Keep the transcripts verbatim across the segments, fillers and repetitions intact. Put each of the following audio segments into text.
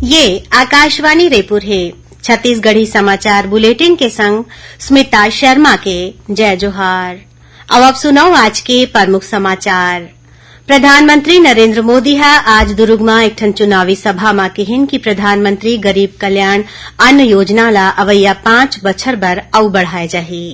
ये आकाशवाणी रईपुर हे। छत्तीसगढ़ी समाचार बुलेटिन के संग स्मिता शर्मा के जय जोहार। अब आप सुनव आज के प्रमुख समाचार। प्रधानमंत्री नरेंद्र मोदी ह आज दुरुग म एक ठन चुनावी सभा म किहिन कि प्रधानमंत्री गरीब कल्याण अन्न योजना ला अवइया पांच बछर बर अउ बढ़ाए जाही।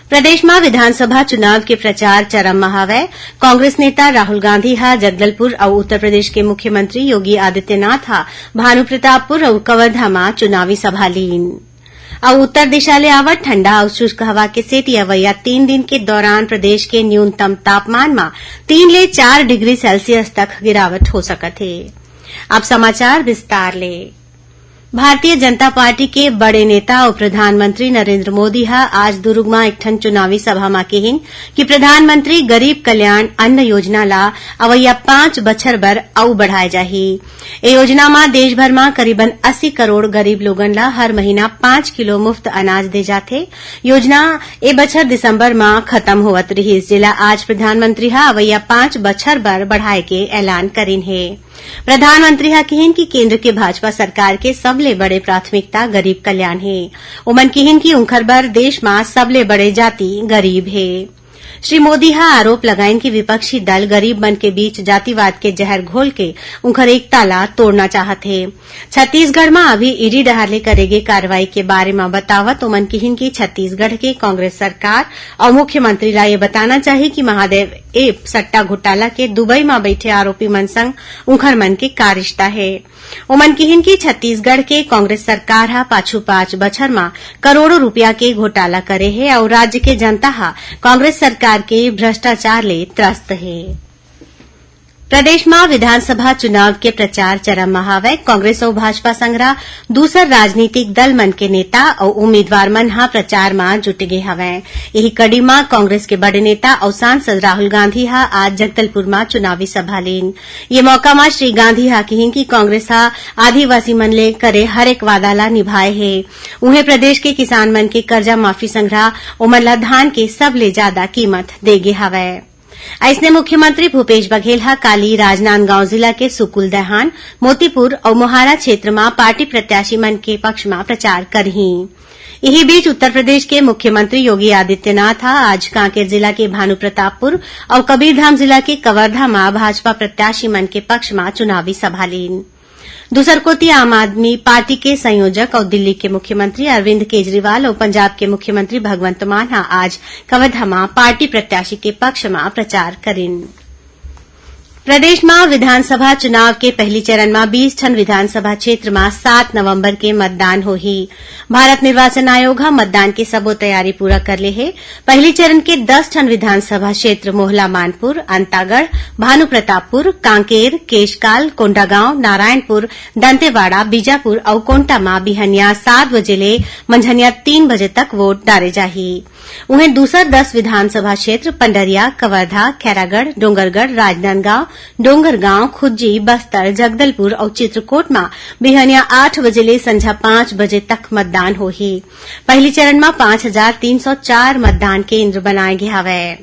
प्रदेश म विधानसभा चुनाव के प्रचार चरम म हवय। कांग्रेस नेता राहुल गांधी ह जगदलपुर अउ उत्तर प्रदेश के मुख्यमंत्री योगी आदित्यनाथ ह भानुप्रतापपुर अउ कवर्धा म चुनावी सभा लीन। अउ उत्तर दिशा ले आवत ठंडा अउ शुष्क हवा के सेती अवइया तीन दिन के दौरान प्रदेश के न्यूनतम तापमान म तीन ले चार डिग्री सेल्सियस तक गिरावट हो सकत हे। अब समाचार विस्तार ले। भारतीय जनता पार्टी के बड़े नेता अउ प्रधानमंत्री नरेंद्र मोदी ह आज दुरुग म एक ठन चुनावी सभा म किहिन कि प्रधानमंत्री गरीब कल्याण अन्न योजना ला अवइया पांच बछर बर अउ बढ़ाए जाही। ए योजना म देश भर म करीबन अस्सी करोड़ गरीब लोगन ला हर महीना पांच किलो मुफ्त अनाज दे जाथे। योजना ए बछर दिसंबर म खत्म होवत रिहिस, जेला आज प्रधानमंत्री ह अवइया पांच बछर बर बढ़ाए के ऐलान करिन हे। प्रधानमंत्री ह किहिन कि केंद्र के भाजपा सरकार के सबले बड़े प्राथमिकता गरीब कल्याण हे। ओमन किहिन कि उंखर बर देश म सबले बड़े जाति गरीब हे। श्री मोदी ह आरोप लगाइन कि विपक्षी दल गरीब मन के बीच जातिवाद के जहर घोल के उंखर एकता ला तोड़ना चाहत हे। छत्तीसगढ़ म अभी ईडी डहार ले करे गे कार्रवाई के बारे म बतावत ओमन किहिन कि छत्तीसगढ़ के कांग्रेस सरकार अउ मुख्यमंत्री ला ये बताना चाही कि महादेव ऐप सट्टा घोटाला के दुबई म बइठे आरोपी मन संग उंखर मन के का रिश्ता हे। ओमन किहिन कि छत्तीसगढ़ के कांग्रेस सरकार ह पाछू पांच बछर म करोड़ों रुपया के घोटाला करे हे अउ राज्य के जनता ह कांग्रेस सरकार के भ्रष्टाचार ले त्रस्त हे। प्रदेश म विधानसभा चुनाव के प्रचार चरम म हावय। कांग्रेस अउ भाजपा संघरा दूसर राजनीतिक दल मन के नेता अउ उम्मीदवार मन ह प्रचार म जुट गे हवय। इही कड़ी म कांग्रेस के बड़े नेता अउ सांसद राहुल गांधी ह आज जगदलपुर म चुनावी सभा लीन। ये मौका म श्री गांधी ह किहिन कि कांग्रेस ह आदिवासी मन ले करे हर एक वादा ला निभाए हे। उहें, प्रदेश के किसान मन के कर्जा माफी संघरा ओमन ला धान के सबले जादा कीमत दे गे हवय। अइसने मुख्यमंत्री भूपेश बघेल ह काली राजनांदगांव जिला के सुकुल दहान, मोतीपुर अउ मोहारा क्षेत्र म पार्टी प्रत्याशी मन के पक्ष म प्रचार करही। इही बीच उत्तर प्रदेश के मुख्यमंत्री योगी आदित्यनाथ ह आज कांकेर जिला के भानुप्रतापपुर अउ कबीरधाम जिला के कवर्धा म भाजपा प्रत्याशी मन के पक्ष म चुनावी सभा लीन। दूसर कोति, आम आदमी पार्टी के संयोजक अउ दिल्ली के मुख्यमंत्री अरविंद केजरीवाल अउ पंजाब के मुख्यमंत्री भगवंत मान ह आज कवर्धा म पार्टी प्रत्याशी के पक्ष म प्रचार करिन। प्रदेश म विधानसभा चुनाव के पहली चरण म बीस ठन विधानसभा क्षेत्र म सात नवंबर के मतदान होही। भारत निर्वाचन आयोग ह मतदान के सबो तैयारी पूरा कर ले हे। पहली चरण के दस ठन विधानसभा क्षेत्र मोहला मानपुर, अंतागढ़, भानुप्रतापपुर, कांकेर, केशकाल, कोंडागांव, नारायणपुर, दंतेवाड़ा, बीजापुर अउ कोंटा म बिहनिया सात बजे ले मंझनिया तीन बजे तक वोट डारे जाही। उहें, दूसर दस विधानसभा क्षेत्र पंडरिया, कवर्धा, खैरागढ़, डोंगरगढ़, राजनांदगांव, डोंगरगांव, खुज्जी, बस्तर, जगदलपुर अउ चित्रकोट म बिहनिया आठ बजे ले संझा पांच बजे तक मतदान होही। पहली चरण म पांच हजार तीन सौ चार मतदान केंद्र बनाए गे हवय।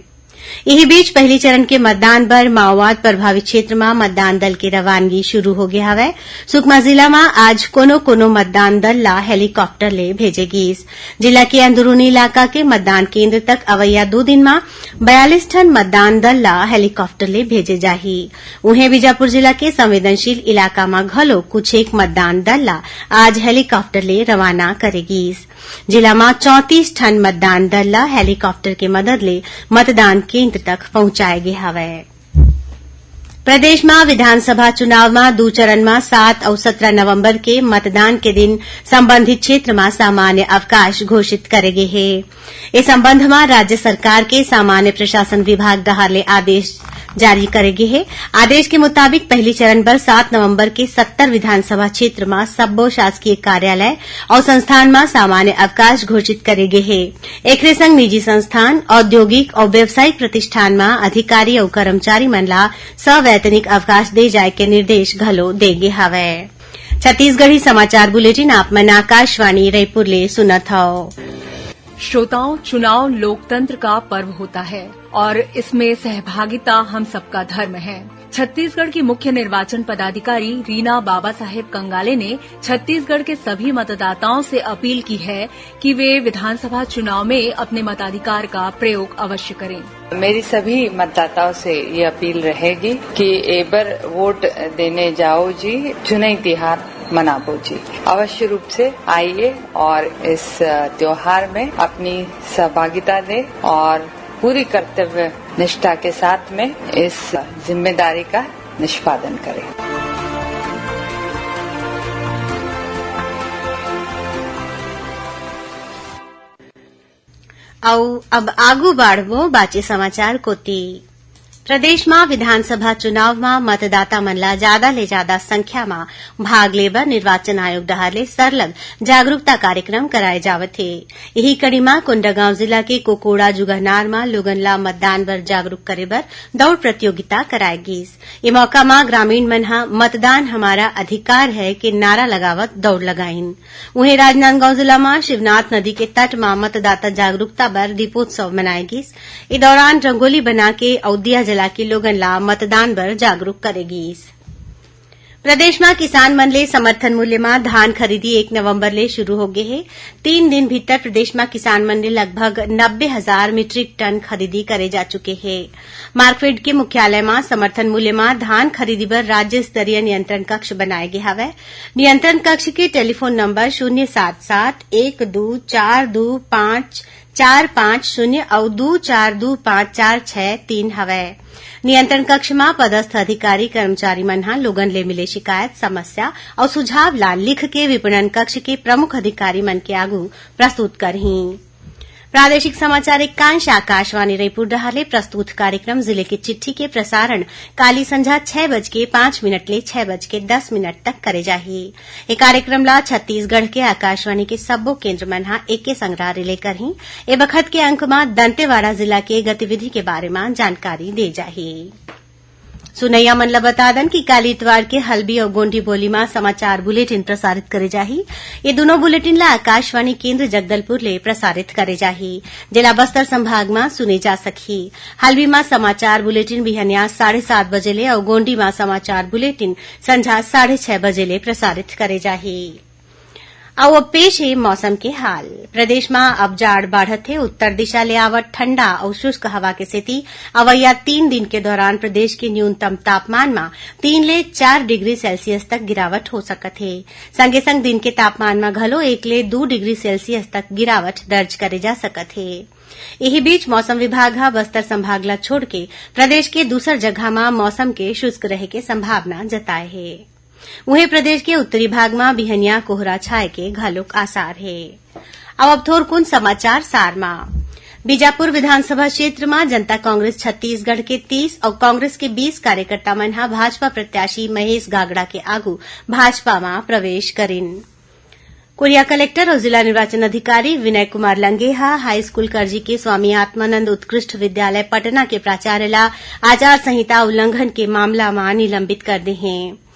इही बीच, पहली चरण के मतदान बर माओवाद प्रभावित क्षेत्र म मतदान दल के रवानगी शुरू हो गे हवय। सुकमा जिला म आज कोनो-कोनो मतदान दल ला हेलीकॉप्टर ले भेजे गीस। जिला के अंदरूनी इलाका के मतदान केंद्र तक अवइया दू दिन म बयालीस ठन मतदान दल ला हेलीकॉप्टर ले भेजे जाही। उहें, बीजापुर जिला के संवेदनशील इलाका म घलो कुछ एक मतदान दल ला आज हेलीकॉप्टर ले रवाना करे गीस। जिला म चौंतीस ठन मतदान दल ल हेलीकॉप्टर के मदद ले मतदान केंद्र तक पहुंचाए गे हवय। प्रदेश म विधानसभा चुनाव म दू चरण म सात अउ सत्रह नवंबर के मतदान के दिन संबंधित क्षेत्र म सामान्य अवकाश घोषित करे गे हे। ए संबंध म राज्य सरकार के सामान्य प्रशासन विभाग डहार ले आदेश जारी करे गे हे। आदेश के मुताबिक, पहली चरण बर सात नवंबर के सत्तर विधानसभा क्षेत्र म सब्बो शासकीय कार्यालय अउ संस्थान म सामान्य अवकाश घोषित करे गे हे। एखरे संग निजी संस्थान, औद्योगिक अउ व्यावसायिक प्रतिष्ठान म अधिकारी अउ कर्मचारी मन ला सवैतनिक अवकाश दे जाय के निर्देश घलो दे गे हवय। छत्तीसगढ़ी समाचार बुलेटिन आप मन आकाशवाणी रईपुर ले सुनत हव। श्रोताओं, चुनाव लोकतंत्र का पर्व होता है और इसमें सहभागिता हम सबका धर्म है। छत्तीसगढ़ की मुख्य निर्वाचन पदाधिकारी रीना बाबा साहेब कंगाले ने छत्तीसगढ़ के सभी मतदाताओं से अपील की है कि वे विधानसभा चुनाव में अपने मताधिकार का प्रयोग अवश्य करें। मेरी सभी मतदाताओं से ये अपील रहेगी कि एबर वोट देने जाओ जी, चुनई तिहार मनाबो जी। अवश्य रूप से आइए और इस, अ, त्योहार में अपनी सहभागिता दें और पूरी कर्तव्य निष्ठा के साथ में इस जिम्मेदारी का निष्पादन करें। अउ अब आगू बाढ़बो बाचे समाचार कोति। प्रदेश म विधानसभा चुनाव म मतदाता मन ला जादा ले जादा संख्या म भाग ले बर निर्वाचन आयोग डहार ले सरलग जागरूकता कार्यक्रम कराए जावत हे। इही कड़ी म कोंडागांव जिला के कोकोड़ा जुगहनार म लोगन ला मतदान बर जागरूक करे बर दौड़ प्रतियोगिता कराए गीस। ए मौका म ग्रामीण मन ह "मतदान हमारा अधिकार है" के नारा लगावत दौड़ लगाइन। उहें राजनांदगांव जिला म शिवनाथ नदी के तट म मतदाता जागरूकता बर दीपोत्सव मनाए गीस। ए दौरान रंगोली बना के अउ दिया जला के लोगन ला मतदान बर जागरूक करे गीस। प्रदेश म किसान मन ले समर्थन मूल्य म धान खरीदी एक नवंबर ले शुरू हो गे हे। तीन दिन भीतर प्रदेश म किसान मन ले लगभग नब्बे हजार मीट्रिक टन खरीदी करे जा चुके हे। मार्कफेड के मुख्यालय म समर्थन मूल्य म धान खरीदी बर राज्य स्तरीय नियंत्रण कक्ष बनाए गे हवय। नियंत्रण कक्ष के टेलीफोन नंबर शून्य सात सात एक दू चार दू पाँच चार पाँच शून्य अउ दू चार दू पाँच चार छह तीन हवय। नियंत्रण कक्ष म पदस्थ अधिकारी कर्मचारी मन ह लोगन ले मिले शिकायत, समस्या अउ सुझाव ला लिख के विपणन कक्ष के प्रमुख अधिकारी मन के आगू प्रस्तुत करही। प्रादेशिक समाचार एकांश आकाशवाणी रईपुर डहार ले प्रस्तुत कार्यक्रम जिले के चिट्ठी के प्रसारण काली संझा छह बज के पाँच मिनट ले छह बज के दस मिनट तक करे जाही। ए कार्यक्रम ला छत्तीसगढ़ के आकाशवाणी के सब्बो केंद्र मन ह एके संग रिले करही। ए बखत के अंक म दंतेवाड़ा जिला के गतिविधि के बारे म जानकारी दे जाही। सुनइया मन ल बता दन कि काली इतवार के हल्बी अउ गोंडी बोली म समाचार बुलेटिन प्रसारित करे जाही। ये दुनों बुलेटिन ल आकाशवाणी केंद्र जगदलपुर ले प्रसारित करे जाही, जेला बस्तर संभाग म सुने जा सकही। हल्बी म समाचार बुलेटिन बिहनिया साढ़े सात बजे ले अउ गोंडी म समाचार बुलेटिन संझा साढ़े छह बजे ले प्रसारित करे जाही। अउ अब पेश हे मौसम के हाल। प्रदेश म अब जाड़ बाढ़त हे। उत्तर दिशा ले आवत ठंडा अउ शुष्क हवा के सेती अवइया तीन दिन के दौरान प्रदेश के न्यूनतम तापमान म तीन ले चार डिग्री सेल्सियस तक गिरावट हो सकत हे। संगे संग दिन के तापमान म घलो एक ले दू डिग्री सेल्सियस तक गिरावट दर्ज करे जा सकत हे। इही बीच मौसम विभाग ह बस्तर संभाग ल छोड़ के प्रदेश के दूसर जगह म मौसम के शुष्क रहे के संभावना जताए हे। उहें, प्रदेश के उत्तरी भाग म बिहनिया कोहरा छाए के घलोक आसार हे। अब, अब थोरकुन समाचार सार म। बीजापुर विधानसभा क्षेत्र म जनता कांग्रेस छत्तीसगढ़ के तीस अउ कांग्रेस के बीस कार्यकर्ता मन ह भाजपा प्रत्याशी महेश गागड़ा के आगू भाजपा म प्रवेश करिन। कोरिया कलेक्टर अउ जिला निर्वाचन अधिकारी विनय कुमार लंगे ह हाई स्कूल करजी के स्वामी आत्मानंद उत्कृष्ट विद्यालय पटना के प्राचार्य ला आचार संहिता उल्लंघन के मामला म निलंबित कर दे हे।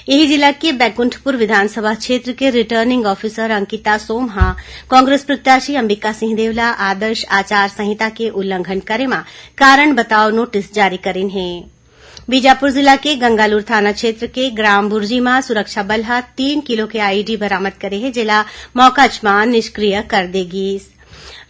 इही जिला के बैकुंठपुर विधानसभा क्षेत्र के रिटर्निंग ऑफिसर अंकिता सोम ह कांग्रेस प्रत्याशी अंबिका सिंहदेव ला आदर्श आचार संहिता के उल्लंघन करे म कारण बताओ नोटिस जारी करिन हे। बीजापुर जिला के गंगालूर थाना क्षेत्र के ग्राम बुरजी म सुरक्षा बल ह तीन किलो के आईईडी बरामद करे हे, जेला मौकाच म निष्क्रिय कर दे गीस।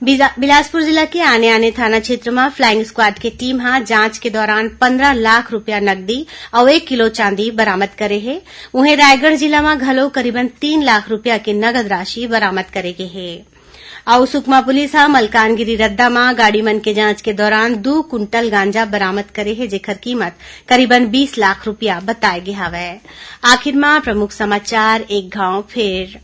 बिजा-, बिलासपुर जिला के आने-आने थाना क्षेत्र म फ्लाइंग स्क्वाड के टीम ह जांच के दौरान पंद्रह लाख रुपया नकदी अउ एक किलो चांदी बरामद करे हे। उहें, रायगढ़ जिला म घलो करीबन तीन लाख रुपया के नगद राशि बरामद करे गे हे। अउ सुकमा पुलिस ह मलकानगिरी रद्दा म गाड़ी मन के जांच के दौरान दू कुंटल गांजा बरामद करे हे, जेकर कीमत करीबन बीस लाख रुपया बताए गे हवय। आखिर म प्रमुख समाचार एक घांव फेर।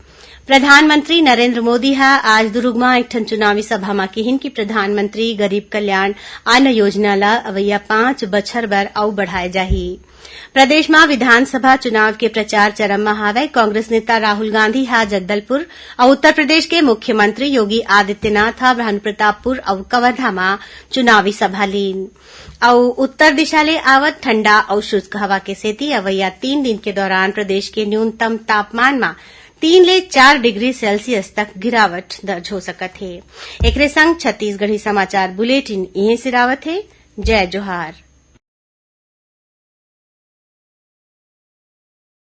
प्रधानमंत्री नरेंद्र मोदी ह आज दुरूग म एक ठन चुनावी सभा म किहिन कि प्रधानमंत्री गरीब कल्याण अन्न योजना ल अवइया पांच बछर बर अउ बढ़ाए जाही। प्रदेश म विधानसभा चुनाव के प्रचार चरम म हावय। कांग्रेस नेता राहुल गांधी ह जगदलपुर अउ उत्तर प्रदेश के मुख्यमंत्री योगी आदित्यनाथ ह भानुप्रतापपुर अउ कवर्धा म चुनावी सभा लीन। अउ उत्तर दिशा ले आवत ठंडा अउ शुष्क हवा के सेती अवइया तीन दिन के दौरान प्रदेश के न्यूनतम तापमान म तीन ले चार डिग्री सेल्सियस तक गिरावट दर्ज हो सकत हे। एकरे संग छत्तीसगढ़ी समाचार बुलेटिन इहें सिरावत हे। जय जोहार।